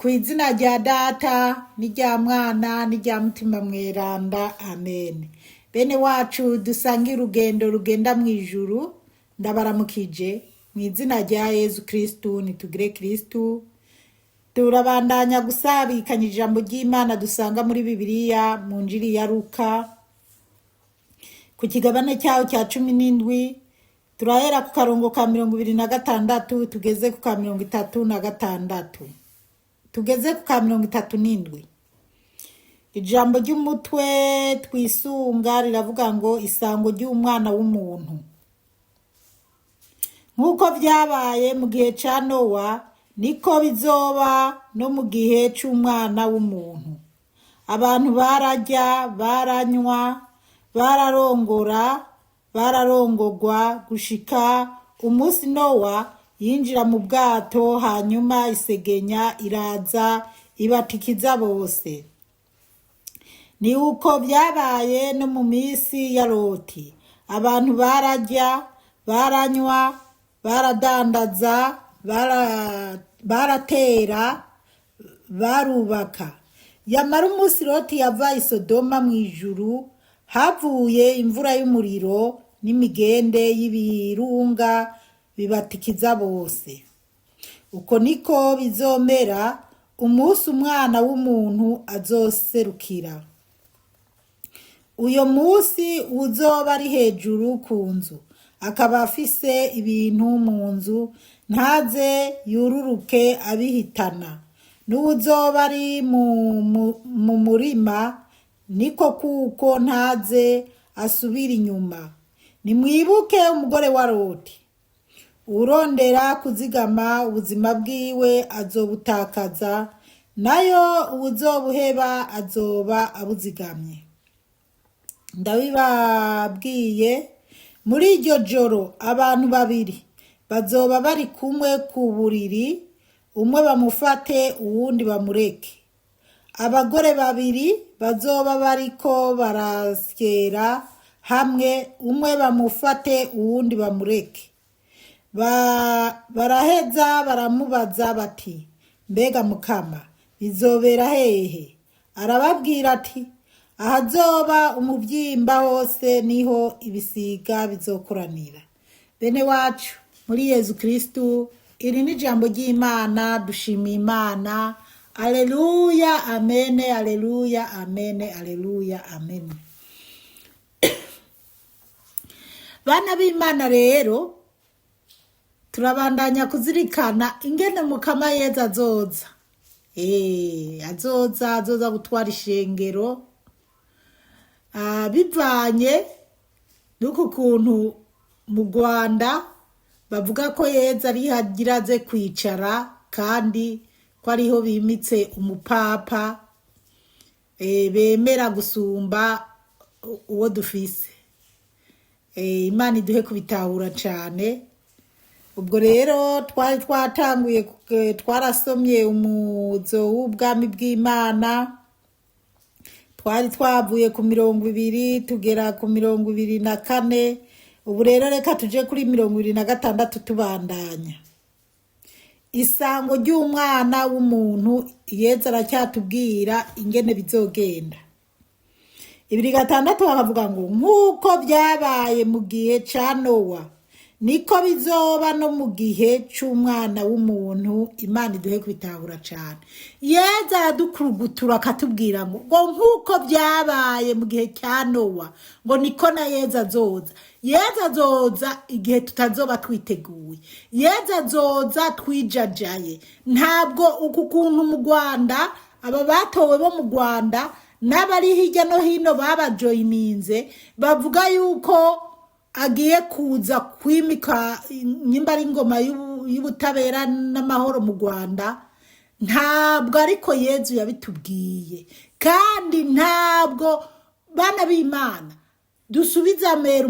Ku izina rya Data n'irya Mwana n'irya Mutima Mweranda, amen. Bene wacu dusange urugendo rugenda mu ijuru, ndabaramukije mu izina rya Yezu Kristu. Nitugire Kristu. Turabandanya gusabikanya ijambo ry'Imana dusanga muri Bibiliya mu Njiri ya Luka ku kigabane cyaho cya 17. Turahera ku karongo ka 26 tugeze ku ka 36, tugeze ku ka 37. Ijambo ry'umutwe twisunga riravuga ngo: "Isango ry'umwana w'umuntu." Nk'uko byabaye mu gihe ca Nowa, niko bizoba no mu gihe c'umwana w'umuntu. Abantu bararya, baranywa, bararongora, bararongogwa, gushika umunsi Nowa yinjira mu bwato, hanyuma isegenya iraza ibatikiza bose. Ni uko byabaye no mu minsi ya Loti. Abantu bararya, baranywa, baradandaza, baratera, barubaka. Yamara umunsi Loti yava i Sodoma, mu ijuru havuye imvura y'umuriro n'imigende y'ibirunga, bibatikiza bose. Uko niko bizomera umunsi umwana w'umuntu azoserukira. Uyo munsi uzoba ari hejuru ku nzu, akaba afise ibintu mu nzu, ntaze yururuke abihitana. N'uwuzoba ari mu murima, niko kuko, ntaze asubira inyuma. Nimwibuke umugore wa Loti. Urondera kuzigama ubuzima bwiwe azobutakaza, nayo uwuzobuheba azoba abuzigamye. Ndabibabwiye, muri iryo joro abantu babiri bazoba bari kumwe ku buriri, umwe bamufate, uwundi bamureke. Abagore babiri bazoba bariko barasyera hamwe, umwe bamufate, uwundi bamureke. Baraheza baramubaza bati: "Mbega Mukama, bizobera hehe?" Arababwira ati: "Ahazoba umubyimba hose niho ibisiga bizokoranira." Bene wacu muri Yezu Kristu, iri ni ijambo ry'Imana. Dushimiye Imana. Aleluya, amene, aleluya, amene, aleluya, amene. Bana b'Imana, rero turabandanya kuzirikana ingene Mukama Yezu azoza. Azoza gutwara ishengero. Bivanye n'uku kuntu mu Rwanda bavuga ko Yezu ariho agira aze kwicara, kandi ko ariho bimitse umupapa bemera gusumba uwo dufise. Imana iduhe kubitahura cane. Ubwo rero twari twatanguye, twarasomye umuzo w'ubwami bw'Imana. Twari twavuye ku 20 tugera ku 24. Ubu rero reka tuje kuri 26, tubandanya isango ry'umwana w'umuntu. Yezu aracyatubwira ingene bizogenda. 26 bakavuga ngo: "Nk'uko byabaye mu gihe ca Nowa, niko bizoba no mu gihe c'umwana w'umuntu." Imana iduhe kubitahura cane. Yezu aradukurugutura akatubwira ngo nk'uko byabaye mu gihe cya Nowa, ngo niko na Yezu azoza. Yezu azoza igihe tutazoba twiteguye. Yezu azoza twijajaye. Ntabwo uku kuntu mu Rwanda, aba batowe bo mu Rwanda n'abari hirya no hino babajoyininze, bavuga yuko agiye kuza kwimika nyimba ari ingoma y'ubutabera n'amahoro mu Rwanda, ntabwo ariko Yezu yabitubwiye. Kandi ntabwo, bana b'Imana, dusubize amera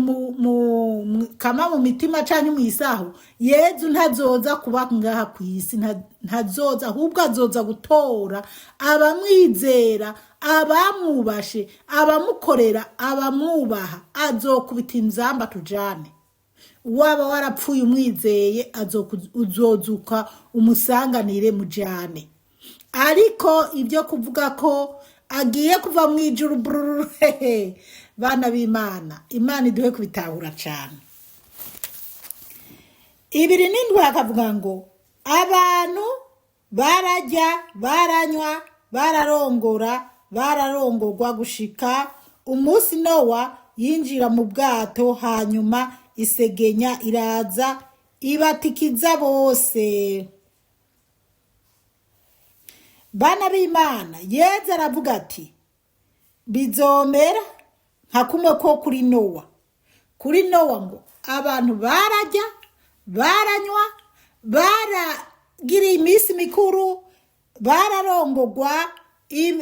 kama mu mitima canke mu isaho. Yezu ntazoza kuba ngaha ku isi, ntazoza, ahubwo azoza gutora abamwizera, abamwubashe, abamukorera, abamwubaha. Azokubita inzamba tujane. Waba warapfuye umwizeye, uzozuka umusanganire mujane. Ariko ibyo kuvuga ko agiye kuva mu ijuru bururu, hehe, bana b'Imana, Imana iduhe kubitahura cyane. 27 hakavuga ngo abantu barajya, baranywa, bararongora, bararongorwa, gushika umunsi Nowa yinjira mu bwato, hanyuma isegenya iraza ibatikiza bose. Bana b'Imana, Yezu aravuga ati bizomera nka kumwe ko kuri Nowa. Kuri Nowa ngo abantu barajya, baranywa, baragira iminsi mikuru, bararongogwa,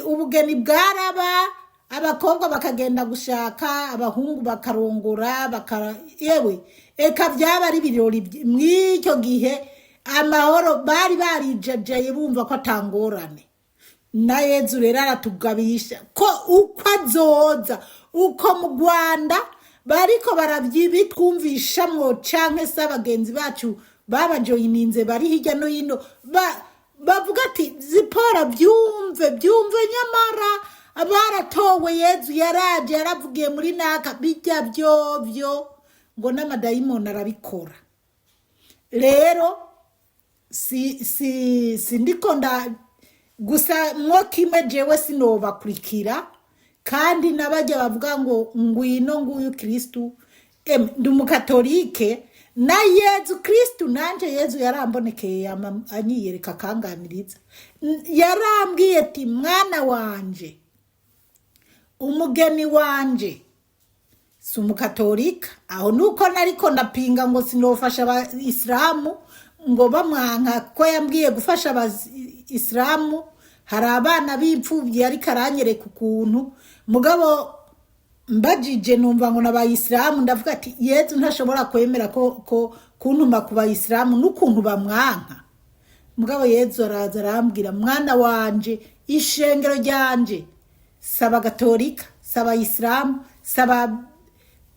ubugeni bwaraba, abakobwa bakagenda gushaka, abahungu bakarongora, yewe eka byaba ari ibirori. Mw'icyo gihe amahoro bari barijejeye, bumva ko atangorane. Na Yezu rero aratugabisha ko uko azoza, uko mu Rwanda bariko barabyibitwumvishamwo, canke se abagenzi bacu babajoyininze bari hirya no hino bavuga ati Zipora byumve, byumve, nyamara baratowe, Yezu yaraje, yaravugiye muri naka bijya byovyo ngo n'amadayimoni arabikora. Rero si ndiko nda gusa mwo kimwe, jewe sinobakurikira, kandi n'abajya bavuga ngo ngwino nguyu Kristu. Ndi umukatolike na Yezu Kristu nanje Yezu yarambonekeye, yama anyiyereka, akanganiriza. Yarambwiye ati mwana wanje, umugeni wanje si umukatolika. Aho nuko nariko ndapinga ngo sinofasha abayisilamu ngo bamwanka, ko yambwiye gufasha abayisilamu. Hari abana b'imfubyi ariko aranyereka ukuntu, mugabo mbajije numva ngo n'abayisilamu. Ndavuga ati Yezu ntashobora kwemera ko kuntuma ku bayisilamu n'ukuntu bamwanka. Mugabo Yezu araza arambwira: mwana wanje, ishengero ryanje saba gatolika, saba isilamu, saba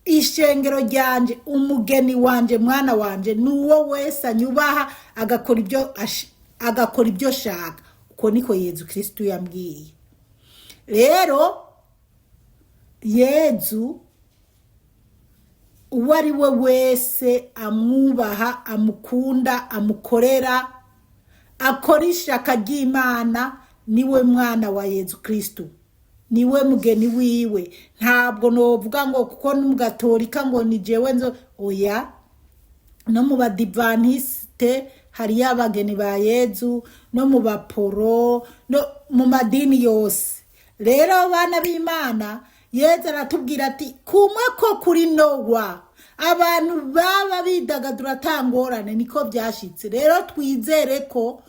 ishengero ryanje, umugeni wanje, mwana wanje ni uwo wese anyubaha, agakora ibyo shaka. Uko niko Yezu Kristu yambwiye. Rero Yezu uwo ari we wese amwubaha, amukunda, amukorera, akora ishaka ry'Imana, niwe mwana wa Yezu Kristu, niwe mugeni wiwe. Ntabwo novuga ngo kuko n'umugatolika ngo ni jewe nzo, oya. No mu badivantisite hariyo abageni ba Yezu, no mu baporo, no mu madini yose. Rero bana b'Imana, Yezu aratubwira ati kumwe ko kuri Nowa abantu baba bidagadura atangorane, niko byashitse. Rero twizere ko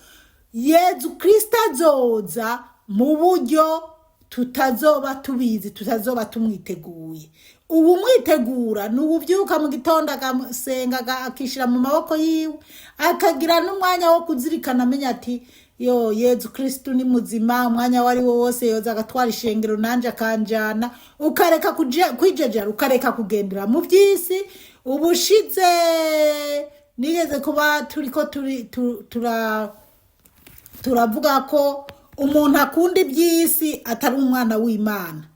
Yezu Kristo azoza mu buryo tutazoba tubizi, tutazoba tumwiteguye. Ubu mwitegura ni ububyuka mu gitondo agasenga, akishyira mu maboko yiwe, akagira n'umwanya wo kuzirikana, amenya ati yo Yezu Kristo ni muzima, umwanya uwo ari wo wose yoza agatwara ishengero nanje akanjana. Ukareka kwijejera, ukareka kugendera mu by'isi. Ubushize nigeze kuba turiko turi turavuga ko umuntu akunda iby'isi atari umwana w'Imana,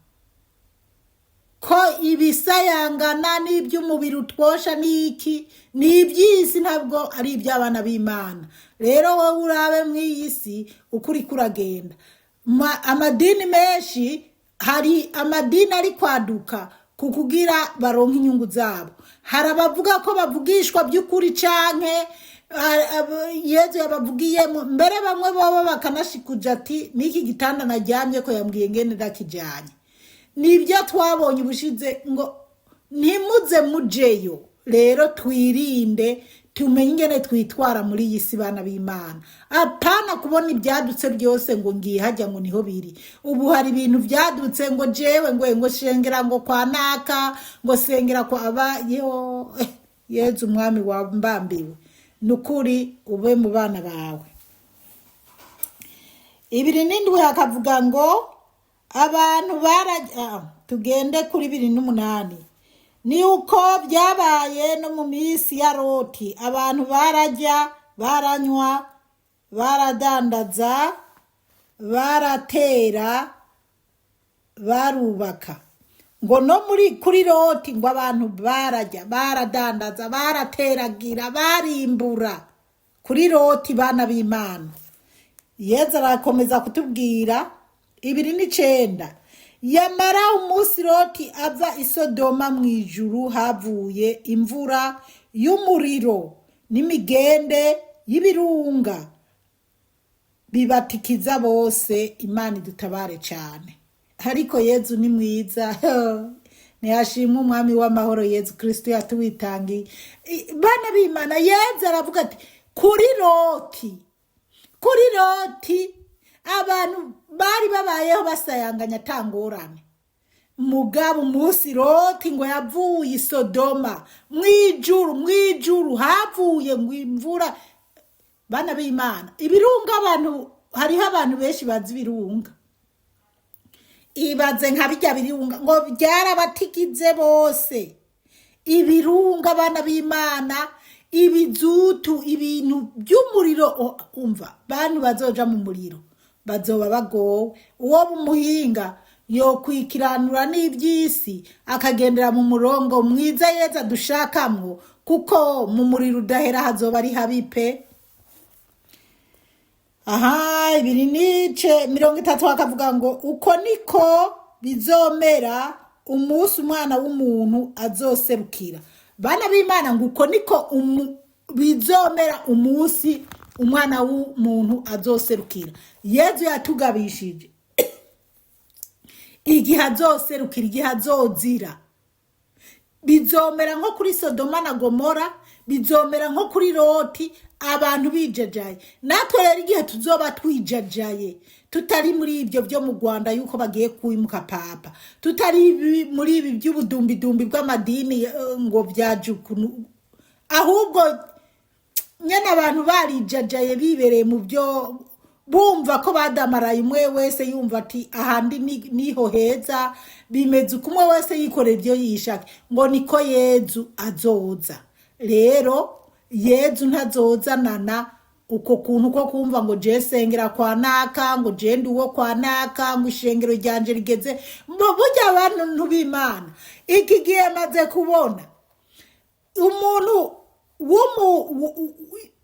ko ibisayangana n'iby'umubiri utwosha n'iki ni iby'isi, ntabwo ari iby'abana b'Imana. Rero wowe urabe mu iyi si uko uriko uragenda. Amadini menshi, hari amadini ari kwaduka ku kugira baronke inyungu zabo. Hari abavuga ko bavugishwa by'ukuri canke Yezu yabavugiyemo mbere, bamwe bobo bakanashikuja ati n'iki gitanda naryamye ko yambwiye ngene ndakijanye. Nibyo twabonye ubushize ngo ntimuze mujeyo. Rero twirinde, tumenye ingene twitwara muri iyi si, bana b'Imana. Apana kubona ibyadutse byose ngo ngiye hajya ngo niho biri. Ubu hari ibintu byadutse ngo jewe ngo shengera ngo kwa naka, ngo sengera kwa aba yo. Yezu umwami wambambiwe, nukuri ube mu bana bawe. 27 hakavuga ngo abantu bara, tugende kuri 28. Ni uko byabaye no mu minsi ya Loti, abantu barajya, baranywa, baradandaza. Baratera, barubaka. Ngo no muri kuri Loti, ngo abantu barajya, baradandaza, barateragira, barimbura kuri Loti. Bana b'Imana, Yezu arakomeza kutubwira 29: "Yamara umunsi Loti ava i Sodoma, mu ijuru havuye imvura y'umuriro n'imigende y'ibirunga, bibatikiza bose." Imana idutabare cyane. Ariko Yezu ni mwiza, ntiyashimwe Umwami w'amahoro Yezu Kristo yatuwitangiye. Bana b'Imana, Yezu aravuga ati kuri Loti abantu bari babayeho basayanganya atangorane, mugabo umunsi Loti ngo yavuye i Sodoma, mwijuru havuye ngo imvura. Bana b'Imana, ibirunga, abantu, hariho abantu benshi bazi ibirunga. Ibaze nka bijya birunga ngo byarabatikize bose. Ibirunga, abana b'Imana, ibizutu, ibintu by'umuriro. Umva, bantu bazoja mu muriro bazoba bagowe. Uwo umuhinga yokwikiranura n'iby'isi, akagendera mu murongo mwiza yeza dushakamwo, kuko mu muriro udahera hazoba ari habi pe. Aha 2:30 bakavuga ngo: "Uko niko bizomera umunsi Umwana w'umuntu azoserukira." Bana b'Imana, ngo uko niko bizomera umunsi Umwana w'umuntu azoserukira. Yezu yatugabishije igihe azoserukira, igihe azozira. Bizomera nko kuri Sodoma na Gomora, bizomera nko kuri Loti, abantu bijajaye. Natwe rero igihe tuzoba twijajaye, tutari muri ibyo byo mu Rwanda yuko bagiye kwimuka papa, tutari muri ibi by'ubudumbidumbi bw'amadini, ngo byaje ukuntu, ahubwo nyine abantu barijajaye, bibereye mu byo bumva ko badamaraye, umwe wese yumva ati ahandi niho heza, bimeze uko, umwe wese yikorera ibyo yishaka, ngo niko Yezu azoza. Rero Yezu ntazozanana uko kuntu ko kumva ngo je sengera kwa naka, ngo je ndi uwo kwa naka, ngo ishengero ryanje rigeze burya. Abantu b'Imana, iki gihe maze kubona umuntu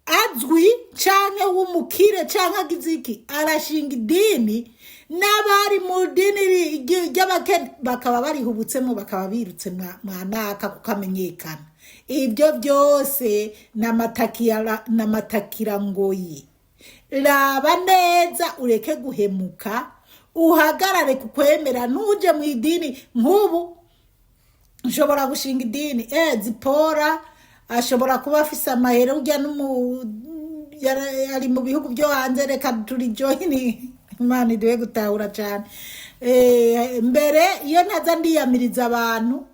azwi canke w'umukire canke agize iki, arashinga idini, n'abari mu dini ry'abakene bakaba barihubutsemo, bakaba birutse mwanaka kukamenyekana. Ibyo byose n'amatakirangoyi. Raba neza, ureke guhemuka, uhagarare ku kwemera, ntuje mu idini. Nk'ubu nshobora gushinga idini, Zipora ashobora kuba afise amahera, urya n'umu ari mu bihugu byo hanze, reka turi join. Imana iduhe gutahura cyane. Mbere iyo ntaza ndiyamiriza abantu,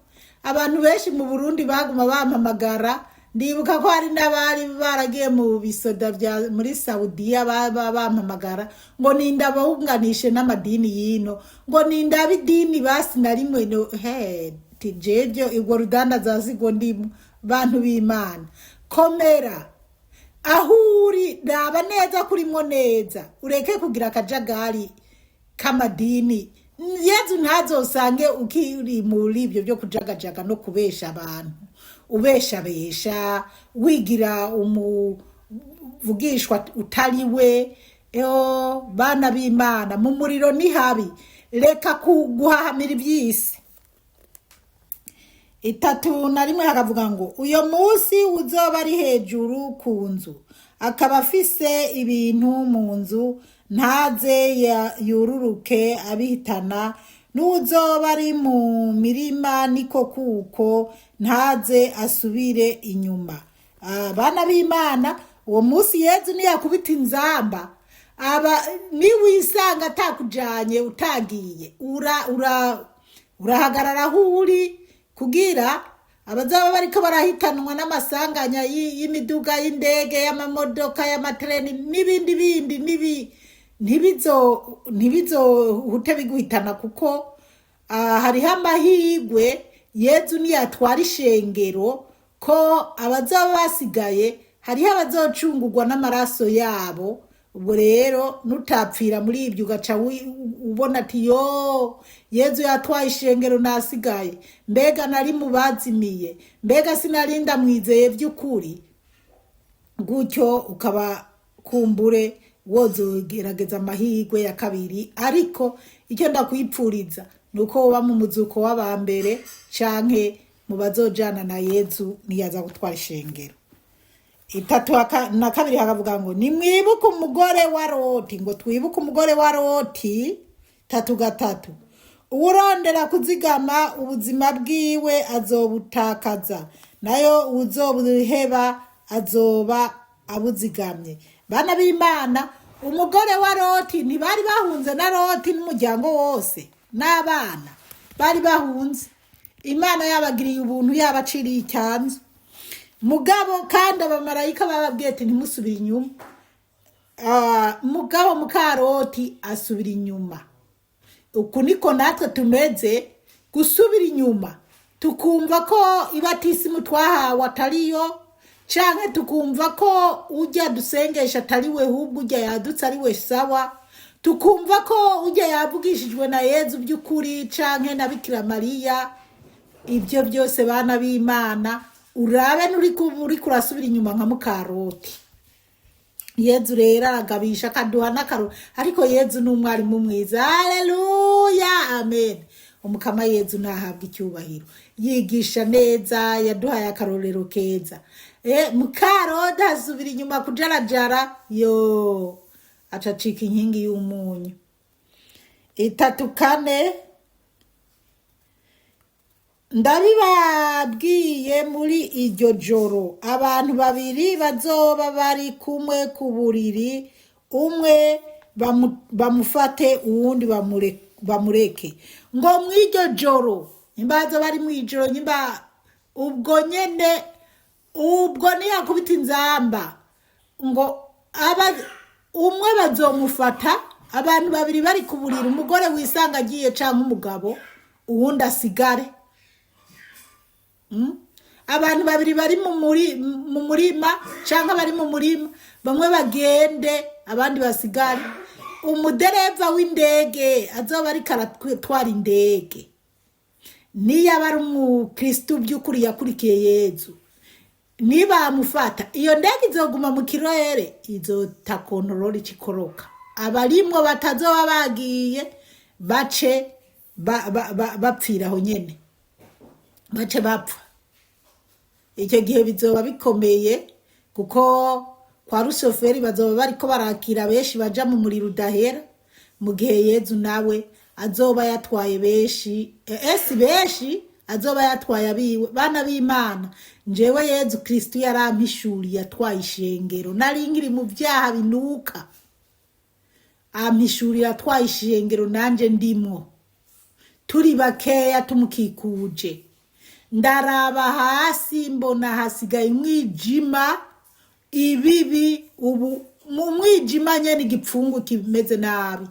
abantu benshi mu Burundi baguma bampamagara. Ndibuka ko hari n'abari baragiye mu bisoda bya muri Saudiya baba bampamagara ngo nindabawunganishe n'amadini yino, ngo nindaba idini basi na rimwe. No he tijejo urwo rudandaza sigo ndimo. Bantu b'Imana, komera aho uri, raba neza kurimwo neza, ureke kugira akajagari k'amadini. Yezu ntazosange ukiri muri ibyo byo kujagajaga no kubesha abantu, ubeshabesha, wigira umuvugishwa utari we. Eo bana b'Imana, mu muriro ni habi. Reka guhahamira iby'isi. 31 hakavuga ngo: "Uyo munsi uzoba ari hejuru ku nzu, akaba afise ibintu mu nzu, ntaze yururuke abihitana, n'uzoba ari mu mirima niko kuko, ntaze asubire inyuma." Abana b'Imana, uwo munsi Yezu niyakubita inzamba, aba niwisanga atakujanye utagiye, ura ura urahagarara aho uri, kugira abazaba bariko barahitanwa n'amasanganya y'imiduga, y'indege, y'amamodoka, y'amatreni n'ibindi bindi ntibizohute biguhitana, kuko hariho amahirwe Yezu niyatwara ishengero ko abazaba basigaye, hariho abazocungurwa n'amaraso yabo. Ubwo rero nutapfira muri ibyo, ugaca ubona ati: "Yo, Yezu yatwaye ishengero, nasigaye, mbega nari mu bazimiye, mbega sinari ndamwizeye by'ukuri?" Gutyo ukaba kumbure wozogerageza amahirwe ya kabiri. Ariko icyo ndakwipfuriza ni uko woba mu muzuko w'abambere canke mu bazojana na Yezu niyaza gutwara ishengero. Itatu na kabiri hakavuga ngo: "Nimwibuke umugore wa Loti." Ngo twibuke umugore wa Loti. 3:3: "Uwurondera kuzigama ubuzima bwiwe azobutakaza, nayo uwuzobuheba azoba abuzigamye." Bana b'Imana, umugore wa Loti, ntibari bahunze na Loti n'umuryango wose n'abana? Bari bahunze, Imana yabagiriye ubuntu, yabaciriye icyanzu. Mugabo kandi abamarayika bababwiye ati: "Ntimusubire inyuma." Mugabo mukaroti asubira inyuma. Uku niko natwe tumeze, gusubira inyuma, tukumva ko ibatisimu twahawe atariyo, canke tukumva ko ujya dusengesha atari we, ahubwo ujya yadutse ari we sawa, tukumva ko ujya yavugishijwe na Yezu by'ukuri canke na Bikira Mariya. Ibyo byose, bana b'Imana, urabe uri kurasubira inyuma nka mukaroti. Yezu rero aragabisha, akaduha n'akaro, ariko Yezu ni umwarimu mwiza. Haleluya, amen. Umukama Yezu ntahabwa icyubahiro, yigisha neza, yaduhaye akarorero keza. Mukaroti asubira inyuma kujarajara, yo acacika inkingi y'umunyu. 3:4: "Ndabibabwiye, muri iryo joro abantu babiri bazoba bari kumwe ku buriri, umwe bamufate, uwundi bamureke." Ngo mw'iryo joro, nimba bazoba bari mw'ijoro, nimba ubwo nyene, ubwo niyakubita inzamba, ngo aba umwe bazomufata. Abantu babiri bari ku buriri, umugore wisanga agiye canke umugabo, uwundi asigare. Abantu babiri bari mu murima cyangwa bari mu murima, bamwe bagende, abandi basigare. Umudereva w'indege azoba ariko aratwara indege, niyo aba ari umukirisitu by'ukuri yakurikiye Yezu, nibamufata, iyo ndege izoguma mu kirere, izota contrôle, ikikoroka, abarimwo batazoba bagiye bace bapfira aho nyene, bace bapfa. Icyo gihe bizoba bikomeye, kuko kwa rusoferi bazoba bariko barakira benshi baja mu muriro udahera, mu gihe Yezu nawe azoba yatwaye benshi, esi benshi azoba yatwaye abiwe. Bana b'Imana, njewe Yezu Kristu yarampishuriye atwaye ishengero. Nari nkiri mu vyaha binuka, ampishurira atwaye ishengero, nanje ndimwo, turi bakeya tumukikuje. Ndaraba hasi, mbona hasigaye umwijima, ibibi, ubu mu mwijima nyene, igipfungu kimeze nabi.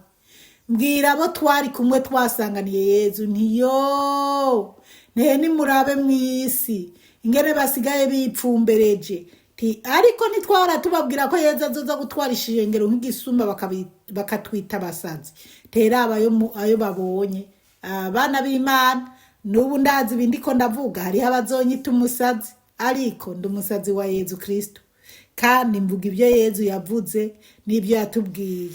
Mbwira abo twari kumwe twasanganiye Yezu ntiyo ntehe: "Nimurabe mw'isi ingene basigaye bipfumbereje." Ti ariko ntitwahora tubabwira ko Yezu azoza gutwara ishengero nk'igisuma, bakatwita abasazi? Teraba ayo babonye. Abana b'Imana, n'ubu ndazi ibi ndiko ndavuga, hariho abazonyita umusazi, ariko ndi umusazi wa Yezu Kristo, kandi mvuga ibyo Yezu yavuze n'ibyo yatubwiye.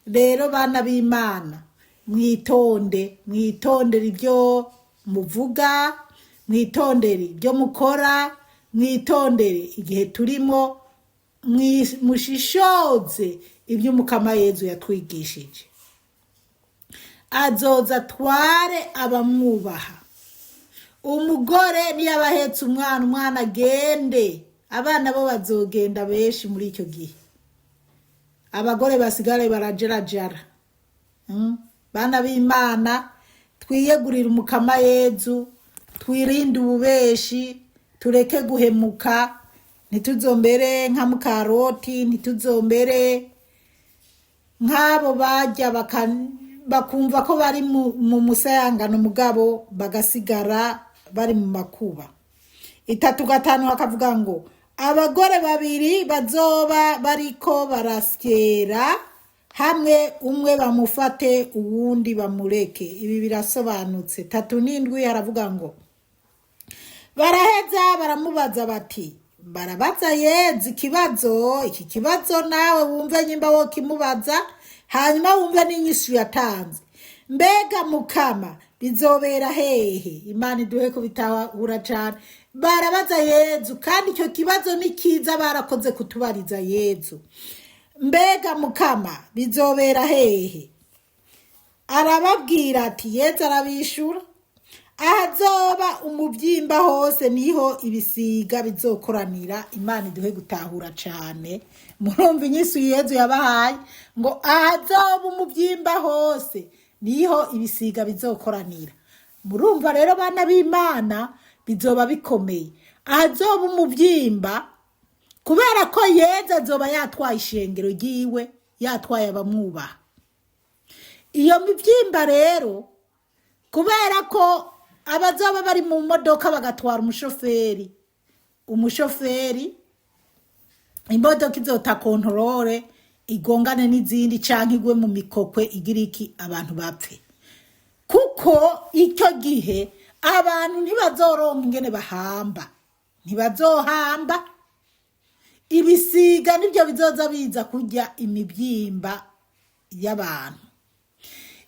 Rero bana b'Imana, mwitonde, mwitondere ibyo muvuga, mwitondere ibyo mukora, mwitondere igihe turimo, mushishoze ibyo Umukama Yezu yatwigishije. Azoza atware abamwubaha. Umugore niyo ahetse umwana, umwana agende, abana bo bazogenda benshi muri icyo gihe, abagore basigare barajarajara. Bana b'Imana, twiyegurire Umukama Yezu, twirinde ububeshi, tureke guhemuka, ntituzombere nka mukaroti, ntituzombere nk'abo bajya bakumva ko bari mu musayangano, mugabo bagasigara bari mu makuba. 3:5 hakavuga ngo Abagore babiri bazoba bariko barasyera hamwe, umwe bamufate, uwundi bamureke. Ibi birasobanutse. 37 haravuga ngo baraheza baramubaza bati, barabaza Yezu ikibazo. Iki kibazo nawe wumve nyimba wo kimubaza, hanyuma wumve n'inyishu yatanze. Mbega Mukama, bizobera hehe? Imana iduhe kubitahura cane. Barabaza Yezu, kandi icyo kibazo ni cyiza, barakoze kutubariza Yezu. Mbega Mukama, bizobera hehe? Arababwira ati, Yezu arabishura, ahazoba umubyimba hose niho ibisiga bizokoranira. Imana iduhe gutahura cane. Murumva inyishu Yezu yabahaye, ngo ahazoba umubyimba hose niho ibisiga bizokoranira. Murumva rero, bana b'Imana, bizoba bikomeye ahazoba umubyimba, kubera ko Yezu azoba yatwaye ishengero ryiwe, yatwaye abamwubaha. Iyo mibyimba rero, kubera ko abazoba bari mu modoka bagatwara umushoferi, umushoferi imodoka izota contrôle, igongane n'izindi canke igwe mu mikokwe, igira iki, abantu bapfe. Kuko icyo gihe abantu ntibazoronka ingene bahamba, ntibazohamba. Ibisiga nibyo bizoza biza kurya imibyimba y'abantu.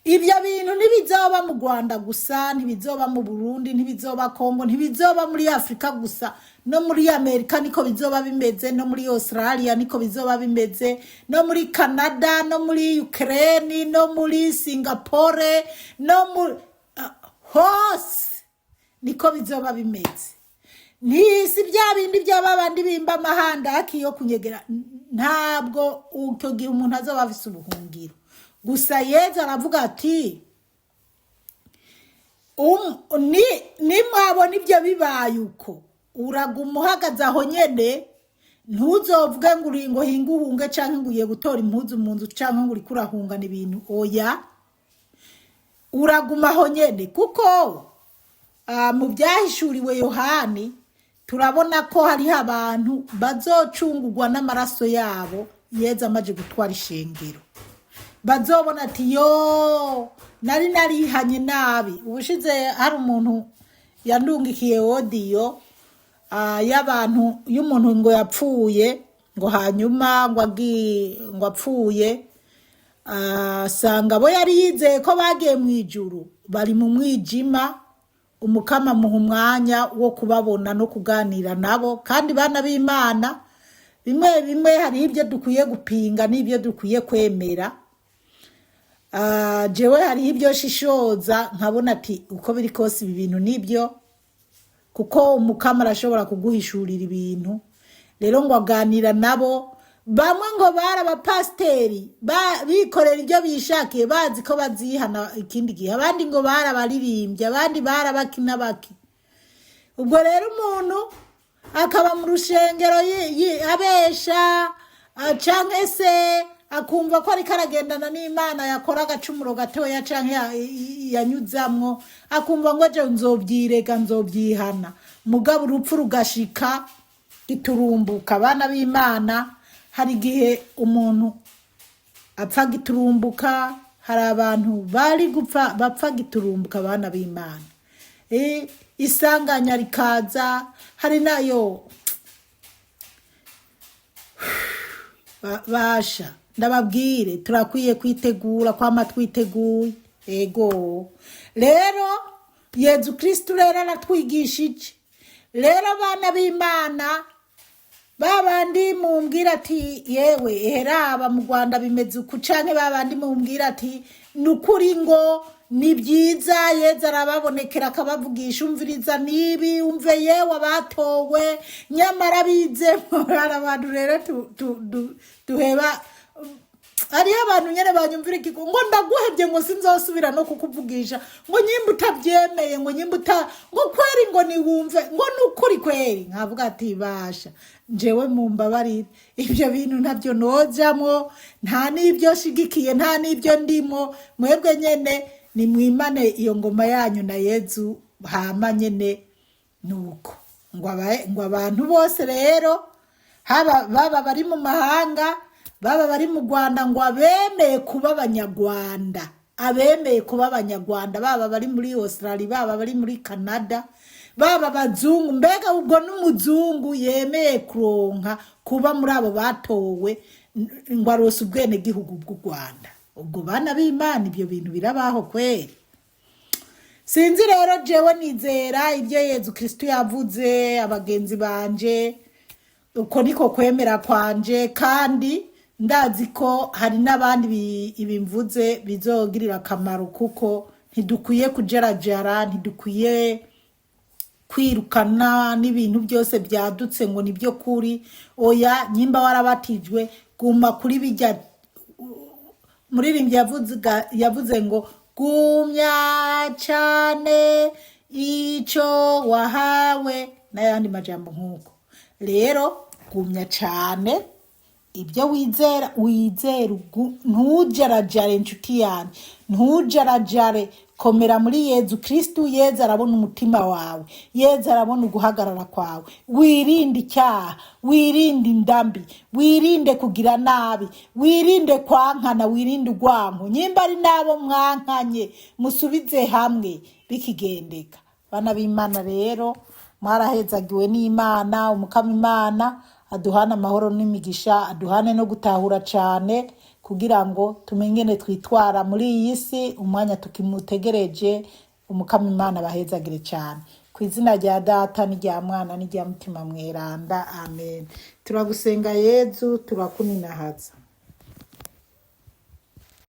Ibyo bintu ntibizoba mu Rwanda gusa, ntibizoba mu Burundi, ntibizoba Kongo, ntibizoba muri Afurika gusa, no muri Amerika niko bizoba bimeze, no muri Australia niko bizoba bimeze, no muri Canada, no muri Ukraine, no muri Singapore, no muri hose niko bizoba bimeze. Ntisi bya bindi by'aba bandi bimba amahandaki yo kunyegera. Ntabwo icyo gihe umuntu azoba afise ubuhungiro. Gusa Yezu aravuga ati nimwabona ibyo bibaye uko, uraguma uhagaze aho nyene, ntuzovuge ngo uri ngo hinge uhunge, canke ngo ugiye gutora impuzu mu nzu, canke ngo uriko urahungana ibintu. Oya, uraguma aho nyene, kuko mu Byahishuriwe Yohani turabona ko hariho abantu bazocungurwa n'amaraso yabo. Yezu amaze gutwara ishengero, bazobona ati: "Yo, nari narihanye nabi." Ubushize hari umuntu yandungikiye audio y'abantu, y'umuntu ngo yapfuye, ngo hanyuma ngo agiye, ngo apfuye asanga abo yari yizeye ko bagiye mu ijuru bari mu mwijima. Umukama amuha umwanya wo kubabona no kuganira nabo. Kandi bana b'Imana, bimwe bimwe hariho ibyo dukwiye gupinga n'ibyo dukwiye kwemera. Jewe hariho ibyo shishoza nkabona ati uko biri kose ibi bintu nibyo, kuko Umukama arashobora kuguhishurira ibintu. Rero ngo aganira nabo, bamwe ngo bari abapasiteri bikorera ibyo bishakiye, bazi ko bazihana ikindi gihe, abandi ngo bari abaririmbyi, abandi bari abaki n'abaki. Ubwo rero umuntu akaba mu rushengero abesha, canke se akumva ko ariko aragendana n'Imana, yakora agacumuro gatoya canke yanyuzamwo, akumva ngo je nzobyirega, nzobyihana, mugabo urupfu rugashika giturumbuka. Abana b'Imana, hari igihe umuntu apfa giturumbuka. Hari abantu bari gupfa, bapfa giturumbuka, abana b'Imana. Isanganya rikaza, hari nayo basha. Ndababwire, turakwiye kwitegura, kwama twiteguye. Ego rero, Yezu Kristu rero aratwigisha iki? Rero abana b'Imana, babandi mumbwira ati: "Yewe, eheraba mu Rwanda bimeze uku," canke babandi mumbwira ati: "Ni ukuri ngo ni byiza, Yezu arababonekera akabavugisha, umviriza nibi, umve yewe abatowe." Nyamara bizemo hari abantu rero duheba. Hariho abantu nyene banyumvira ikigo ngo ndaguhebye, ngo sinzosubira no kukuvugisha, ngo nyimba utabyemeye, ngo nyimba uta ngo kweri, ngo niwumve ngo nukuri kweri. Nkavuga ati: "Basha, njewe mumbabarire, ibyo bintu ntabyo nojamwo, nta n'ibyo shigikiye, nta n'ibyo ndimo. Mwebwe nyene nimwimane iyo ngoma yanyu na Yezu." Hama nyene nuko ngo abantu bose rero. Haba baba bari mu mahanga, baba bari mu Rwanda, ngo abemeye kuba Abanyarwanda, abemeye kuba Abanyarwanda, baba bari muri Australia, baba bari muri Canada, baba abazungu. Mbega ubwo n'umuzungu yemeye kuronka kuba muri abo batowe ngo arose ubwenegihugu bw'u Rwanda? Ubwo bana b'Imana, ibyo bintu birabaho kweri? Sinzi rero. Jewe nizera ibyo Yezu Kristu yavuze, abagenzi banje. Uko niko kwemera kwanje, kandi ndazi ko hari n'abandi ibimvuze bizogirira akamaro, kuko ntidukwiye kujarajara, ntidukwiye kwirukana n'ibintu byose byadutse ngo nibyo kuri. Oya, nyimba warabatijwe, guma kuri bijya. Muririmbyi yavuze ngo gumya cyane icyo wahawe, n'ayandi majambo nk'uko. Rero gumya cyane ibyo wizera, wizere, ntujarajare inshuti yanjye, ntujarajare. Komera muri Yezu Kristu. Yezu arabona umutima wawe, Yezu arabona uguhagarara kwawe. Wirinde icyaha, wirinde indambi, wirinde kugira nabi, wirinde kwankana, wirinde urwanko. Nyimba ari n'abo mwankanye, musubize hamwe bikigendeka. Bana b'Imana rero, mwarahezagiwe n'Imana. Umukama Imana aduhane amahoro n'imigisha, aduhane no gutahura cyane, kugira ngo tumenye twitwara muri iyi si umwanya tukimutegereje. Umukama Imana abahezagire cyane. Ku izina rya Data n'irya Mwana n'irya Mutima Mweranda, amen. Turagusenga Yezu, turakuninahaza.